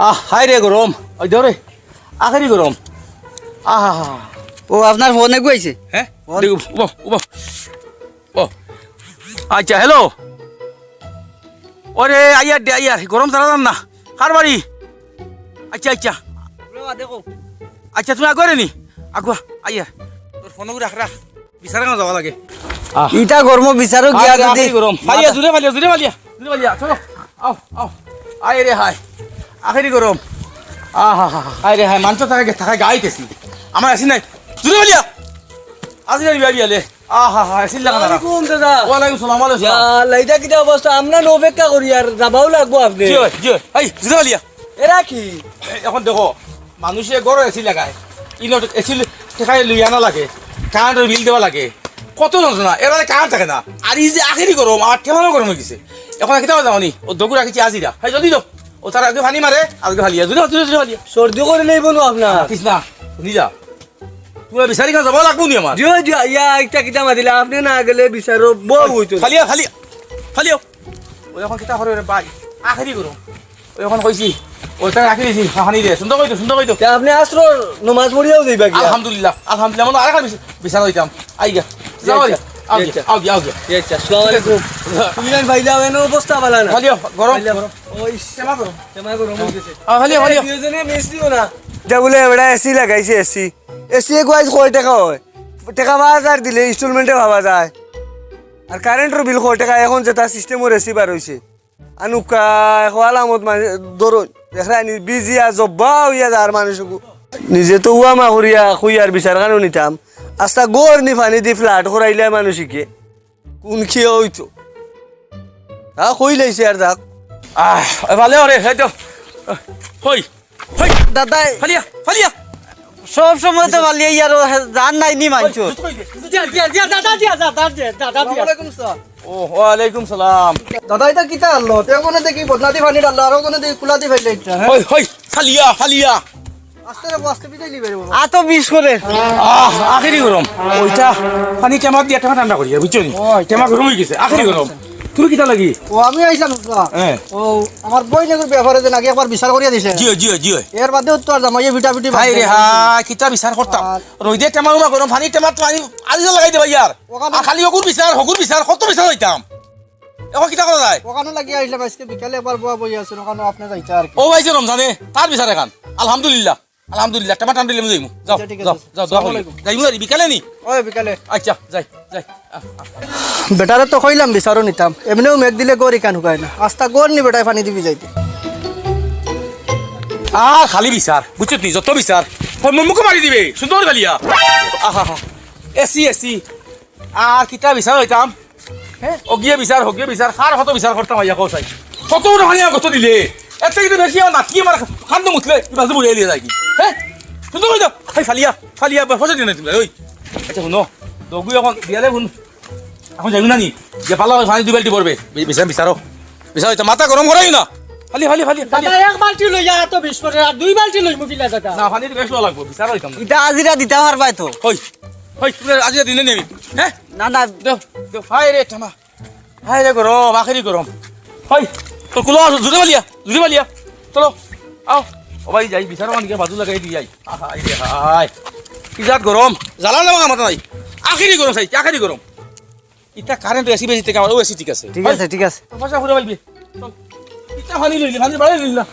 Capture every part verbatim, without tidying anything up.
আহ, হায় রে গরম। ওই ধরে, আখেরি গরম। আহা। ও, আপনার ফোন এগু আইছে। হ্যাঁ? ফোন। দেখো, উবাও, উবাও। ও। আচ্ছা, হ্যালো। ওরে, আইয়ার দে, আইয়ার। গরম ছাড়া যার না। কার বাড়ি? আচ্ছা, আচ্ছা। বাবা, দেখো। আচ্ছা, তুমি আগুয়ারে নি? আগুয়া, আইয়ার। তোর ফোন রাখ, রাখ। বিচারে না যাওয়া লাগে। আহ। ইটা গরম বিচারও গিয়া আরে, যদি আখেরি গরম। ফালিয়া, মাথা- জুরে ফালিয়া, জুরে ফালিয়া, জুরে ফালিয়া। চলো, আও, আও। আয় রে হায়। আখেরি গরম। আহা হা হা। আয় রে হায়, মানছো থাকা, থাকা গাইতেছি। আমার আসি নাই। জুরে ফালিয়া। আসি নাই, বিয়া বিয়া লে। আহা হা, আসি লাগা না। ওয়ালাইকুম দাদা। ওয়ালাইকুম সালাম, ওয়ালাইকুম ইয়া সালাম। আল্লাহ, ইটা কিতা অবস্থা? আমরা নু অপেক্ষা করি আর যাবাও লাগবো আপনি। জি অয়, জি অয়। এই, জুরে ফালিয়া। এরা কি? এখন দেখো, মানুষে ঘরো এসি লাগায়, ইনো এসি ঠেকায় লইয়া আনা লাগে, কারেন্টর বিল দেওয়া লাগে, কত যন্ত্রণা। এর মাঝে কারেন্ট থাকে না, আর এই যে আখেরি গরম, আর ঠেলানো গরম হয়ে গেছে। এখন কিতা যাওনি, ও দগু রাখিছি আজিরা, হ্যাঁ, জলদি যাও। ও তার আগে পানি মারে, আগে ফালিয়া, জুরে, জুরে, জুরে ফালিয়া। সর্দি করে নেই বনু আপনার। মাতিস না, শুনি যা। তুই বিচারি কাছে যাওয়া লাগবো নি আমার? জিও, জিও, ইয়া, একটা কিতা মাতিলে, আপনি না গেলে বিচারও বউ হইতো না। ফালিয়া, ফালিয়া, ফালিয়া। ওই এখন কিতা করে রে ভাই? আখেরি গরম। ওই এখন কইছি, ওই তাই রাখি দিছি, হানি দে। সুন্দর কইতো, সুন্দর কইতো। তে আপনি আসরর নমাজ পড়িয়াও যাইবা কি? আলহামদুলিল্লাহ, আলহামদুলিল্লাহ। মনে আরেকটা বিশ-, বিশাল হইতাম। আই গা। যাও, আচ্ছা, আও গিয়া, আচ্ছা। আও গিয়া, আও গিয়া। আচ্ছা, আসসালামু আলাইকুম। তুমি জান ভাই যাও, এনো অবস্থা ভালো না। খালি গরম, ভাই যাও। গরম। ওই ক্ষমা করো। ক্ষমা করো, আমার কাছে। আ, খালি, খালি। দুইজনে মিস দিও না। এটা বলে এবারে এসি লাগাইছে, এসি। এসি এগু আইজ কয় টাকা হয়? টাকা পাওয়া যায় দিলে ইনস্টলমেন্টে পাওয়া যায়। আর কারেন্টর বিল কয় টাকা? এখন যেটা সিস্টেমর এসি বার হইছে। আনুকা, এখন আলামত মানে ধরো, দেখরা নি বিজিয়া জব্বা হইয়া যার মানুষ। নিজে তো উয়া মা করিয়া কই আর বিচার কানো নিতাম। আস্তা গর নি পানি দি ফ্ল্যাট করাইলে মানুষকে। কোন খেয়ে হইতো? হ্যাঁ, কই লাইছে আর যাক। আহ, এ ভালে ওরে, এই তো। কই? হেই, দাদাই। ফালিয়া, ফালিয়া। সব সময় তো ফালিয়া ইয়ার ও জান নাই নি মানছো। দিয়া, দিয়া, দিয়া, দাদা দিয়া, দাদা দিয়া, দাদা দিয়া। আসসালামু আলাইকুম স্যার। ও, ওয়ালাইকুম সালাম। দাদা, এটা কিতা আনলো? তে ওখানে দেখি বদনাদি পানি ডাললো, আর ওখানে দেখি কুলাদি ফাইলে ইচ্ছা, হ্যাঁ? হই, হই, ফালিয়া, ফালিয়া। আস্তে রে, আস্তে বিদায় নিবে রে বাবা। আ তো বিষ করে। আহ, আখেরি গরম। ওইটা পানি টেমাত দিয়া টেমা ঠান্ডা করিয়া, বুঝছো নি? ওই। টেমা গরম হয়ে গেছে, আখেরি গরম। তুমি কিতা লাগি? ও, আমি আইছিলাম, দাদা। হ্যাঁ। ও, আমার বইন এগুর ব্যাপারে যে নাকি একবার বিচার করিয়া দিছে। জিও, জিও, জিও। এর বাদেও তো আর জামাইয়ে ভিটাভিটি হায় রে বাদ দেয়। হায়, কিতা বিচার করতাম? আর রইদে টেমা উমা গরম, পানি টেমা তো পানি আলিজা লাগাই দেবা ইয়ার। ওখানে আর খালি হগুর বিচার, হগুর বিচার, কত বিচার হইতাম? এখন কিতা করা যায়? ওখানে লাগিয়া আইলাম আজকে বিকালে একবার বওয়া বই আছে, ওখানে আপনি যাইতা আর কি। ও ভাই যে রমজানে, তার বিচার এখন। আলহামদুলিল্লাহ। আলহামদুলিল্লাহ, টেমা টান দিলে আমি যাইমু। যাও, আচ্ছা, ঠিক আছে, যাও, আচ্ছা। যাও, দোয়া করি। আসসালামু আলাইকুম। যাইমু আর বিকালে নি? ওই বিকালে। আচ্ছা, যাই, যাই। আহ, আহ। বেটারে তো কইলাম বিচারও নিতাম, এমনেও মেঘ দিলে গড় ইখান হুকায় না, আস্তা গড় নি বেটায় পানি দিবি যাইতে। আর খালি বিচার, বুঝছত নি? যত বিচার, ওই মুখ মুখে মারি দিবে, সুন্দর গালিয়া। আহা হা। AC, AC. আর কিতা বিচার হইতাম? হ্যাঁ? ওগিয়ে বিচার, হগিয়ে বিচার, কার কত বিচার করতাম আইয়া কও চাই। কত বড় হানিয়া কত দিলে? এর থেকে তো বেশি আমার নাতি আমার কান্দো মুতলে, এই বাজে বুড়িয়ে দিয়ে যায় কি? হ্যাঁ? সুন্দর হইতো। এই ফালিয়া, ফালিয়া, বসে দিন তুমি, ওই। আচ্ছা, শুনো, দগু এখন বিয়ালে শুন। এখন যাইব না নি? যে পালা পানি দুই বালতি পড়বে। বি-, বিচার, বিচারো। বিচার হইতো, মাথা গরম করাই না। ফালি, ফালি, ফালি, ফালি। দাদা, এক বালতি লইয়া এত বিষ করে, আর দুই বালতি লইমু কিলা দাদা? না, পানি তো বেশ লওয়া লাগবো, বিচার হইতাম না। ইটা আজিরা দিতা পারবায় তো। হই, হই, তুমি আজিরা দিনে নেবি, হ্যাঁ? না, না। দেও, দেও, হায় রে, টানা। হায় রে গরম, আখেরি গরম। হায়, তো কুলো আসো, জুরে বালিয়া, জুরে বালিয়া। চলো, আও। ও ভাই, যাই, বিচার ওখানে গিয়ে বাজু লাগাই দিয়ে যাই। আহা, হায় রে, হায়। কি জাত গরম, জ্বালা না মাথা নাই। আখেরি গরম চাই, আখেরি গরম। ইটা কারেন্ট এসি বেশি থেকে আমার ও এসি ঠিক আছে। ঠিক আছে, ঠিক আছে। তো পয়সা ঘুরে পাইবে। চল। ইটা পানি লইলি, পানি বাড়াই লইলি না।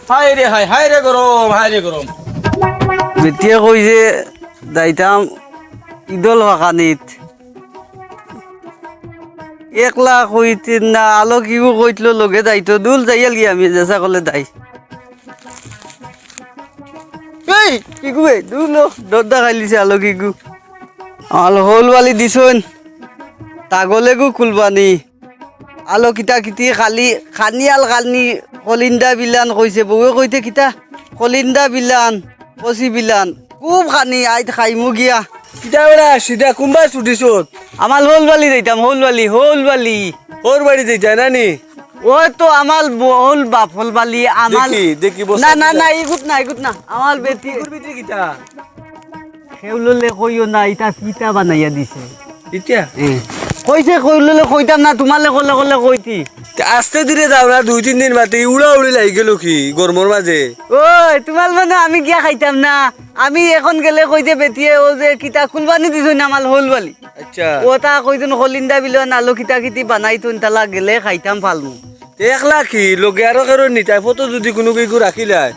হায় রে হায়, হায় রে গরম, হায় রে গরম। বেটিয়ে কই যে যাইতাম ইদল ফাকানিত। একলা কইতে না, আলো কিগু কইতলো লগে যাইতো, দুল যাইয়াল গিয়া আমি যেসা কলে দাই। এই, কিগু বে, দুল লো, ডর দেখাইলিছে আলো কিগু। আলো হল বালি দিছইন, তাগলেগু কুলবানি। আলো কিতা কিতি খালি, খানি আল খানি, কলিন্দা বিলান কইছে, বউয়ে কইতে কিতা? কলিন্দা বিলান। কচি বিলান, খুব খানি আইত খাইমু গিয়া। কিতা বেড়া আসি দে, কুম্বা ছুটিছত? আমার হৌলবালি যাইতাম, হৌলবালি, হৌলবালি। ওর বাড়ি যাইতা না নি? ওই তো আমার ব-, হৌল বাপ, হৌলবালি, আমার দেখি, দেখি, বস না, না, দেখি। না, ইগুত না, ইগুত না, আমার বেটি। কুকুর বেটি কিতা? হেউললে কইও না, ইটা কিতা বানাইয়া দিছে। ইটা? এ। কইছে, কইলে কইতাম না, তোমালে কলে কলে কইতি। তে আস্তে ধীরে যাও না, দুই তিন দিন মাতে উড়া উড়ি লাগি গেল কি গরমর মাঝে? ওই, তুমার মনো আমি গিয়া খাইতাম না? আমি অখন গেলে কইছে বেটিয়ে অউ যে কিতা কুলবানি দিছইন আমার হউল বালি। আচ্ছা। অতা কইছইন কলিন্দা বিলন আলু কিতা কিতি বানাইছইন, তালা গেলে খাইতাম ফালমু। তে একলা কি, লগে আরো কেউরে নিতায়, ফটো যুদি কুনু গিগু রাখিলায়?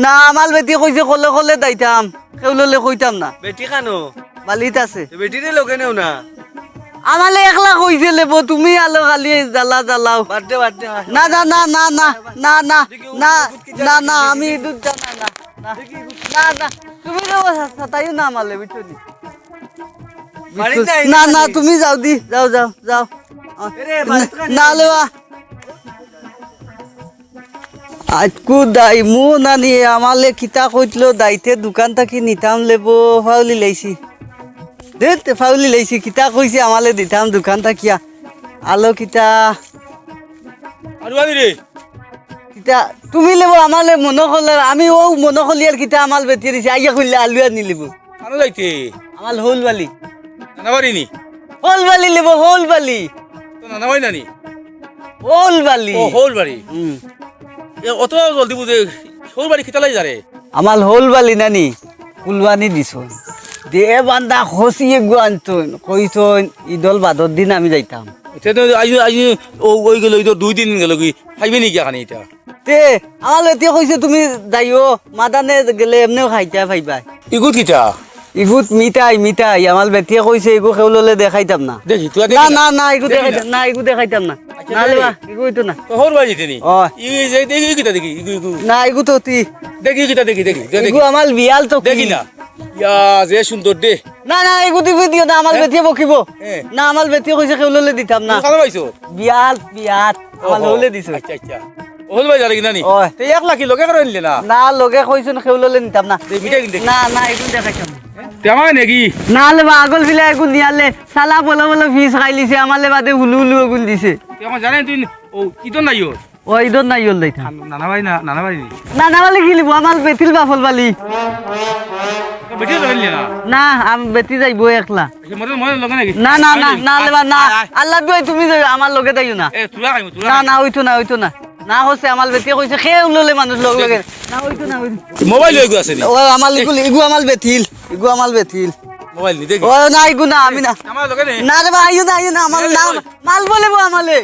না, আমার বেটিয়ে কইছে কলে কলে যাইতাম, কেউ ললে কইতাম না। বেটি কানো? বালিত আছে। তে বেটিরে লগে নেও না। আমালে একলা কইছে লেবো, তুমি আলো খালি জ্বালা জ্বালাও। বাদ দে, বাদ দে, হ্যাঁ। না, না, না, না, না, না, না, না, না, না, আমি দুধ জানা না, না, না, না, তুমি তো সাতাইও না আমালে, বুঝছো নি? বাড়িত নাই না, না, না, তুমি যাও দি, যাও, যাও, যাও। এরে, বাড়িত না, না, লেবা। আইজকু দাইমু নানি, আমালে কিতা কইতলো, দাইতে দোকান থাকি নিতাম লেবো, ফাউলি লাইছি। ধেত, ফাউলি লাইছি, কিতা কইছে আমালে দিতাম দোকান থাকিয়া। আলো কিতা? আলু আনি রে। কিতা? তুমি লেবো আমালে মনো করলে, আমি অউ মনো করলি আর কিতা আমাল বেটিয়ে দিছি, আইয়া কইলে আলু আনি লেবো। কানো যাইতে? আমাল হউল বালি। নানা বাড়ি নি? হউল বালি লেবো, হউল বালি। তো নানা বাড়ি নানি? হউল বালি। ও, হউল বাড়ি। হুম। এ, অত জলদি বুঝে, হউল বাড়ি কিতা লাগি যারে? আমাল হউল বালি নানি, কুলবানি দিছইন। দে বান্দা খসি এগু আনছইন, কইছইন ইদল বাদর দিন আমি যাইতাম। ইতা তো আইজ, আইজ, ও, অই গেল, ইদর দুই দিন গেল কি, খাইবে নি গিয়া খানি ইতা? তে, আমাল বেটিয়ে কইছে তুমি যাইও, মাদানে গেলে এমনেও খাইতা পাইবায়। ইগুত কিতা? ইগুত মিঠাই, মিঠাই। আমাল বেটিয়ে কইছে ইগু কেউ ললে দেখাইতাম না। দেখি, তুই না, দেখি না। না, না, ইগু দেখি দেখাইতাম না। না, ইগু দেখাইতাম না। আচ্ছা, না দেখি। লেবা, ইগু অইতো না। তো হউল বাড়ি যিতে নি? অয়। ই যে, দেখি, ইগু কিতা দেখি, ইগু, ইগু। না, ইগু তো তুই। দেখি, কিতা দেখি, দেখি, দে, ইগু দেখি। আমাল বিয়াল তো কি? দেখি না। ইয়া, যে সুন্দর দে। না, না, ইগু দিবি দিও না, আমাল হ্যাঁ? বেটিয়ে বকিবো। হ্যাঁ। না, আমাল বেটিয়ে কইছে কেউ ললে দিতাম না। তুই কানো পাইছো? বিয়াল, বিয়াল। আমার ওহো, হউলে দিছে। আচ্ছা, আচ্ছা। হউল বাড়ি যারে কি নানি? ওই। তে একলা কি লগে করে আনলে না? না, লগে কইছইন কেউ ললে নিতাম না। দে, মিঠাই কিনতে। না, না, এগুন দেখাইতাম না। তে আমার নাকি? না লেবা, আগল ফিলা এগুন নিয়ালে, সালা বলো বলো ফিস খাইলিছে, আমালে বাদে হুলু হুলু এগুন দিছে। তে আমার জানে তুই, ও, ইদর নাই ওর? ও, ইদর নাই ওর লইতা। নানা ভাই না, নানা ভাই নি? নানা ভাই কি লিবো, আমার বেটিল বাফল বালি। তো বেটি লইলে না? না, আমি বেটি যাইবো একলা। আচ্ছা, মরে, মরে লগে নাকি? না, না, না, আরে, না, আয়, লেবা, না। আয়, আয়। আল্লাহ দুয়াই তুমি যাইও, আমার লগে যাইও না। এ, তোরা খাইবো, তোরা না, খাইবো। না, অইতো না, অইতো না। না, কইছে, আমার বেটিয়ে কইছে, কেউ ললে মানুষ লগ লগে। না, অইতো না, অইতো। মোবাইল ওইগু আছে নি? ও, আমার ইগু, ইগু আমার বেটিল, ইগু আমার বেটিল। মোবাইল নি, দেখি। ও, না, ইগু না, আমি না। আমার লগে নে। না রে ভাই, আইও না, আইও না, আমার এ, না, ওই। মাল বলে বো আমালে।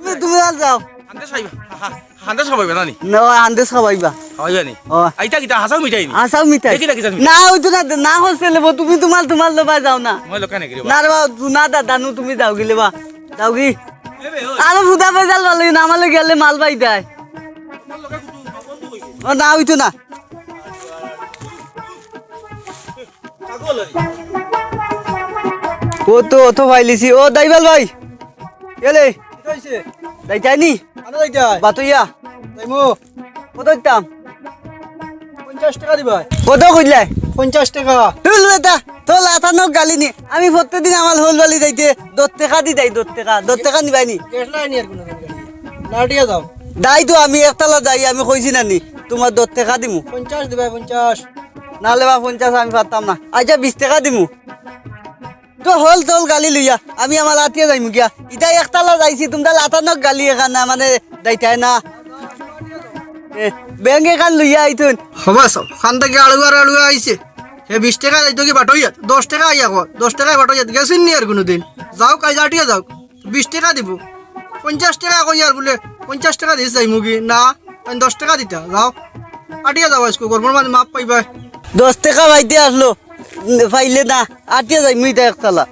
তুমি, তুমি আর যাও। আনতে চাইবা। হা, হা। হান্দে খাবাইবা না নি? না, হান্দে খাবাইবা। খাবাইবা নি? ও। আইতা কিতা হাছাউ মিঠাই নি? হাছাউ মিঠাই। দেখি না কিতা মিঠাই? না, অইতো না, না কইছে লেবো, তুমি তোমার, তোমার লবায় যাও না। মই লোকা নাকি রে বা? না রে বা, না দাদা, নু তুমি যাও গি লেবা। যাও গি? এ বে, ওই। আরে ফুদা ফেজাল ভালো না, আমার লগে গেলে মাল পাই দেয়। তোমার লোকে কুটু বন্ধু কই? ও না, অইতো না। ও তো, ও তো পাইলিছি। ও দাইবাল ভাই। গেলে? কিতা অইছে? যাইতায় নি? আনো যাইতায়? বাতুইয়া। যাইমু। কত দিতাম? পঞ্চাশ টেকা দিবায়। কত কইলায়? পঞ্চাশ টেকা। তুল বেটা, তোর লাতানো গালি নি। আমি প্রত্যেকদিন আমার হলবালি যাইতে দশ টেকা দি যাই, দশ টেকা। দশ টেকা নিবায় নি? গেছলায় নি আর কুনু দিন গালি। লাটিয়া যাও। যাই তো আমি একতলা যাই, আমি কইছি না নি? তোমার দশ টেকা দিমু। পঞ্চাশ দিবায়, পঞ্চাশ। না লেবা পঞ্চাশ আমি পারতাম না। আচ্ছা, বিশ টেকা দিমু। তো হল তল গালি লইয়া আমি আমার আটিয়া যাইমু গিয়া। ইতা একতলা যাইছি, তুমরা লাতানক গালি এখান না, মানে, যাইতায় না। এ, ব্যাংক এখান লইয়া আইতুন। হবা সব, খান থাকি আড়ুয়া আড়ুয়া আইছে। হে বিশ টেকা যাইতো কি বাটইয়াত? দশ টেকা আইয়া কর, দশ টেকায় বাটইয়াত। গেছইন নি আর কুনু দিন? যাউক, আইজ আটিয়া যাউক। বিশ টেকা দিবো। পঞ্চাশ টেকা কইয়ার বুলে, পঞ্চাশ টেকা দিস যাইমু গি? না, আমি দশ টেকা দিতা, যাও। আটিয়া যাও আইজকু, গরমর মাঝে মাফ পাইবায়। দশ টেকা পাইতে আসলো, উম, পাইলে না, আটিয়া যাইমু ইতা একতলা।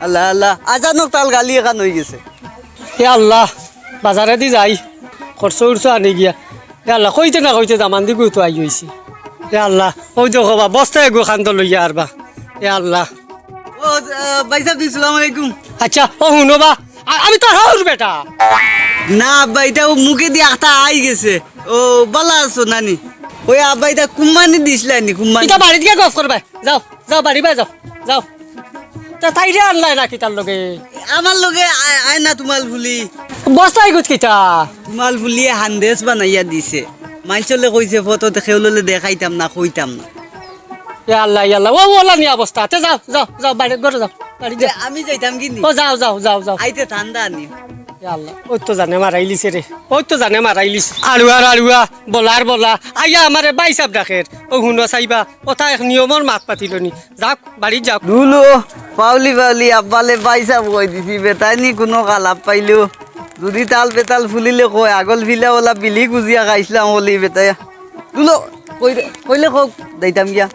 আল্লাহ, আল্লাহ, আচানক তাল গালি এখান অইগেছে। এ আল্লাহ, বাজারেদি যাই, খরচ উরচ আনি গিয়া। এ আল্লাহ, কইতে না কইতে দামান্দি গুতো আই অইছে। এ আল্লাহ, অউ দেখো বা, বস্তা এগু খান্দ লইয়া আর বা। এ আল্লাহ। ও, আহ, ভাইসাব জি, সালাম আলাইকুম। আচ্ছা, ও হুনো বা, আ-, আমি তো হাউর বেটা। না আব্বা, ইতা অউ মুখেদি আখতা আইগেছে। ও, ভালা আছো নানি? ওই আব্বা, ইতা কুম্বানি দিছলায় নি, কুম্বানি? ইতা বাড়িত গিয়া গফ করবায়। যাও, যাও, বাড়ি বায় যাও, যাও। তা তাইরে আনলায় না কিতার লগে? আমার লগে আয়, আয় না তোমার ফুলি। বস্তা এগুত কিতা? তোমার ফুলিয়ে হান্দেস বানাইয়া দিছে। মাইনষলে কইছে ফটো কেউ ললে দেখাইতাম না, কইতাম না। ইয়া আল্লাহ, ইয়া আল্লাহ। ও, ওলা নিয়া বস্তা। তে যাও, যাও, যাও, বাড়ি, ঘরো যাও, বাড়ি যাও। আমি যাইতাম কি নি? ও, যাও, যাও, যাও, যাও। আইতে ঠান্ডা আনি। আল্লাহ, ওই তো জানে মারাইলিছে রে, ওই তো জানে মারাইলিছে। আড়ুয়ার আড়ুয়া, বলার বলা, আইয়া আমারে ভাইসাব ডাকের। ও হুনো চাইবা, ওটা এক নিয়মর মাত পাতিল নি। যাউক, বাড়িত যাউক। দুলো, পাউলি পাউলি আব্বালে ভাইসাব কই দিছি, বেটায় নি কুনু কালাপ পাইলো। যদি তাল বেতাল ফুলিলে কয়, আগল ফিলা ওলা বিলি গুজিয়া খাইছলাম অলি বেটায়। দুলো, কইলে, কইলে কউক, যাইতাম গিয়া।